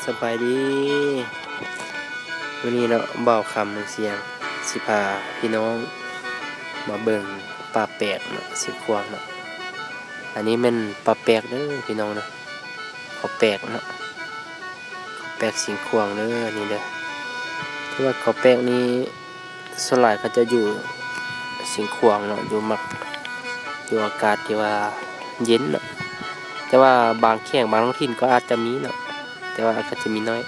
ສະບາຍດີ ມື້ນີ້ເນາະ ບ່າວຄຳເມືອງຊຽງ ຊິພາພີ່ນ້ອງມາເບິ່ງປາແປກເນາະ ຊຽງຂວາງເນາະ. ອັນນີ້ແມ່ນປາແປກເດີພີ່ນ້ອງເດີ ເຂົາແປກເນາະ ເຂົາແປກຊຽງຂວາງເດີ ນີ້ເດີ. ເພາະວ່າເຂົາແປກນີ້ ສ່ວນຫຼາຍເຂົາຈະຢູ່ຊຽງຂວາງເນາະ ຢູ່ມັກ ຢູ່ອາກາດທີ່ວ່າເຢັນເນາະ ແຕ່ວ່າບາງແຂວງບາງທ້ອງຖິ່ນກໍອາດຈະມີເນາະ ແຕ່ວ່າອາດຈະມີໜ້ອຍ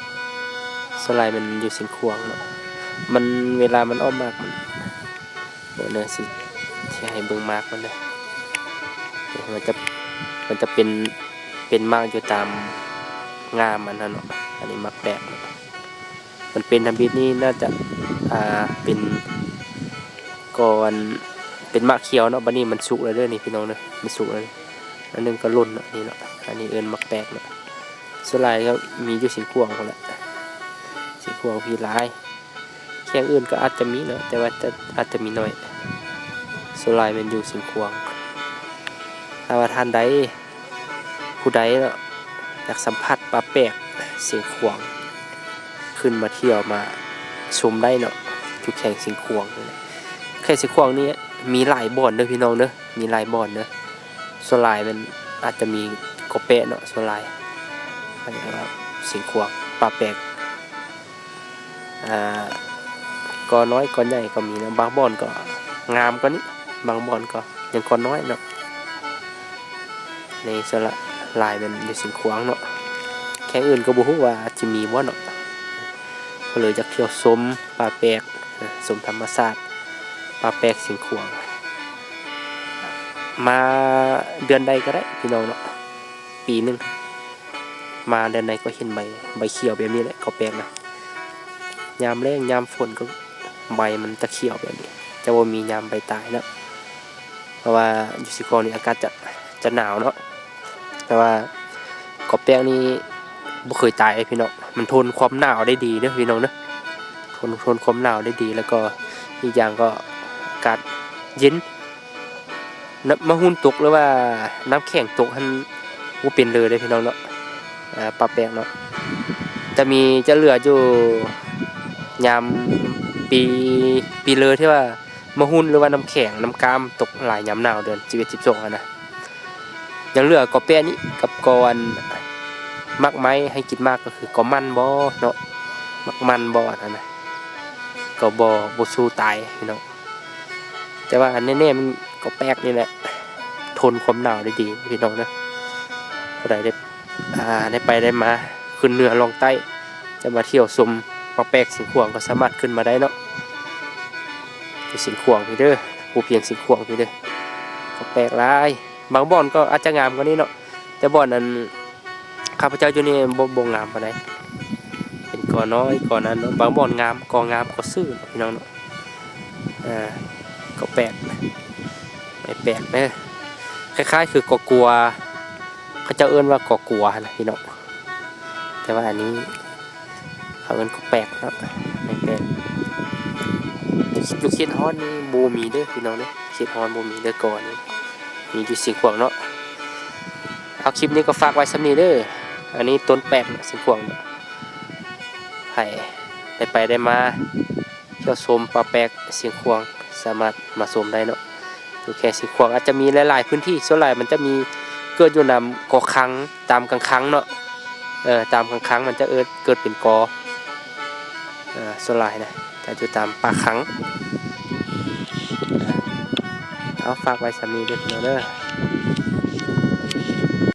ສ່ວນຫຼາຍແມ່ນຢູ່ຊຽງຂວາງເນາະ. ມັນ ເວລາມັນອອກໝາກ ເບິ່ງເດີ ຊິ ຊິໃຫ້ເບິ່ງໝາກມັນເດີ ມັນຈະ ມັນຈະເປັນ ເປັນໝາກຢູ່ຕາມງ່າມັນຫັ້ນເນາະ. ອັນນີ້ໝາກແປກເນາະ ມັນເປັນທຳອິດນີ້ໜ້າຈະ ອ່າ ເປັນກ່ອນ ເປັນໝາກຂຽວເນາະ ບັດນີ້ມັນສຸກແລ້ວເດີນີ້ພີ່ນ້ອງເດີ ມັນສຸກແລ້ວ ອັນໜຶ່ງກໍຫຼົ່ນເນາະ ນີ້ເນາະ ອັນນີ້ເອີ້ນໝາກແປກເນາະ. ສ່ວນຫຼາຍກໍມີຢູ່ຊຽງຂວາງພຸ້ນແຫຼະ ຊຽງຂວາງພີ້ຫຼາຍ ແຂວງອື່ນກໍອາດຈະມີເນາະ ແຕ່ວ່າຈະ ອາດຈະມີໜ້ອຍ ສ່ວນຫຼາຍແມ່ນຢູ່ຊຽງຂວາງ. ຖ້າວ່າທ່ານໃດ ຜູ້ໃດເນາະ ຢາກສຳຜັດປາແປກຊຽງຂວາງ ຂຶ້ນມາທ່ຽວມາຊົມໄດ້ເນາະ ຢູ່ແຂວງຊຽງຂວາງນີ້ແຫຼະ. ແຂວງຊຽງຂວາງນີ້ມີຫຼາຍບ່ອນເດີພີ່ນ້ອງເດີ ມີຫຼາຍບ່ອນເດີ ສ່ວນຫຼາຍແມ່ນອາດຈະມີກະແປະເນາະ ສ່ວນຫຼາຍ ຊຽງຂວາງ ປາແປກ ອ່າ ກໍນ້ອຍກໍໃຫຍ່ກໍມີເນາະ ບາງບ່ອນກໍງາມກວ່ານີ້ ບາງບ່ອນກໍຍັງກໍນ້ອຍເນາະ. ໃນສ່ວນຫຼາຍແມ່ນຢູ່ຊຽງຂວາງເນາະ ແຂວງອື່ນກໍບໍ່ຮູ້ວ່າຈະມີບໍ່ເນາະ ກໍເລີຍຢາກທ່ຽວຊົມປາແປກ ຊົມທຳມະຊາດ ປາແປກຊຽງຂວາງ. ມາເດືອນໃດກໍໄດ້ພີ່ນ້ອງເນາະ ປີໜຶ່ງ ມາເດືອນໃດກໍເຫັນໃບ ໃບຂຽວແບບນີ້ແຫຼະ ເຂົາແປກນະ. ຍາມແລ້ງຍາມຝົນກໍໃບມັນຈະຂຽວແບບນີ້ ຈະບໍ່ມີຍາມໃບຕາຍເນາະ ເພາະວ່າຢູ່ຊຽງຂວາງນີ້ອາກາດຈະ ຈະໜາວເນາະ ແຕ່ວ່າເຂົາແປກນີ້ບໍ່ເຄີຍຕາຍເດ້ພີ່ນ້ອງ ມັນທົນຄວາມໜາວໄດ້ດີເດີພີ່ນ້ອງເດີ ທົນ ທົນຄວາມໜາວໄດ້ດີ ແລ້ວກໍອີກຢ່າງກໍອາກາດເຢັນ ນະ ມາຮຸນຕົກ ຫຼືວ່ານ້ຳແຂງຕົກຫັ້ນບໍ່ເປັນເລີຍເດ້ພີ່ນ້ອງເນາະ. ເອີ ປາແປກເນາະ ຈະມີ ຈະເຫຼືອຢູ່ຍາມປີ ປີເລີທີ່ວ່າມາຮຸນ ຫຼືວ່ານ້ຳແຂງນ້ຳກ້າມຕົກຫຼາຍຍາມໜາວເດືອນສິບເອັດ ສິບສອງຫັ້ນນະ ຍັງເຫຼືອກໍແປະນີ້ກັບກໍອັນໝາກໄມ້ໃຫ້ກິນໝາກ ກໍຄືກໍມັນບໍເນາະ ໝາກມັນບໍອັນນັ້ນນະ ກໍບໍ່ ບໍ່ສູ້ຕາຍພີ່ນ້ອງ. ແຕ່ວ່າອັນແນ່ໆມັນກໍແປກນີ້ແຫຼະ ທົນຄວາມໜາວໄດ້ດີພີ່ນ້ອງເດີ. ຜູ້ໃດໄດ້ ອ່າ ໄດ້ໄປໄດ້ມາຂຶ້ນເໜືອລ່ອງໃຕ້ ຈະມາທ່ຽວຊົມປາແປກຊຽງຂວາງ ກໍສາມາດຂຶ້ນມາໄດ້ເນາະ ຢູ່ຊຽງຂວາງພີ້ເດີ ພູພຽງຊຽງຂວາງພີ້ເດີ ກໍແປກຫຼາຍ. ບາງບ່ອນກໍອາດຈະງາມກວ່ານີ້ເນາະ ແຕ່ບ່ອນອັນ ຂ້າພະເຈົ້າຢູ່ນີ້ບໍ່ ບໍ່ງາມປານໃດ ເປັນກໍນ້ອຍກໍນັ້ນເນາະ. ບາງບ່ອນງາມ ກໍງາມກໍຊື່ເນາະ ພີ່ນ້ອງເນາະ. ເອີ ກໍແປກ ໄມ້ແປກເດີ ຄ້າຍໆຄືກໍກົວ ເຂົາເຈົ້າເອີ້ນວ່າກໍກົວຫັ້ນນະ ພີ່ນ້ອງ ແຕ່ວ່າອັນນີ້ ເຂົາເອີ້ນກໍແປກເນາະ ແປກ. ຢູ່ເຂດຮ້ອນນີ້ບໍ່ມີເດີພີ່ນ້ອງເດີ ເຂດຮ້ອນບໍ່ມີເດີ ກໍນີ້ມີຢູ່ຊຽງຂວາງເນາະ. ເອົາ ຄລິບນີ້ກໍຝາກໄວ້ສ່ຳນີ້ເດີ. ອັນນີ້ຕົ້ນແປກເນາະ ຊຽງຂວາງເນາະ ໃຜໄດ້ໄປໄດ້ມາທ່ຽວຊົມປາແປກຊຽງຂວາງ ສາມາດມາຊົມໄດ້ເນາະ. ຢູ່ແຂວງຊຽງຂວາງອາດຈະມີຫຼາຍໆພື້ນທີ່ ສ່ວນຫຼາຍມັນຈະມີເກີດຢູ່ນຳກໍຄັງ ຕາມກາງຄັງເນາະ ເອີ ຕາມກາງຄັງມັນຈະເກີດ ເກີດເປັນກໍ ເອີ ສ່ວນຫຼາຍນະ ຈະຢູ່ຕາມປ່າຄັງ. ເອົາ ຝາກໄວ້ສ່ຳນີ້ເດີພີ່ນ້ອງເດີ.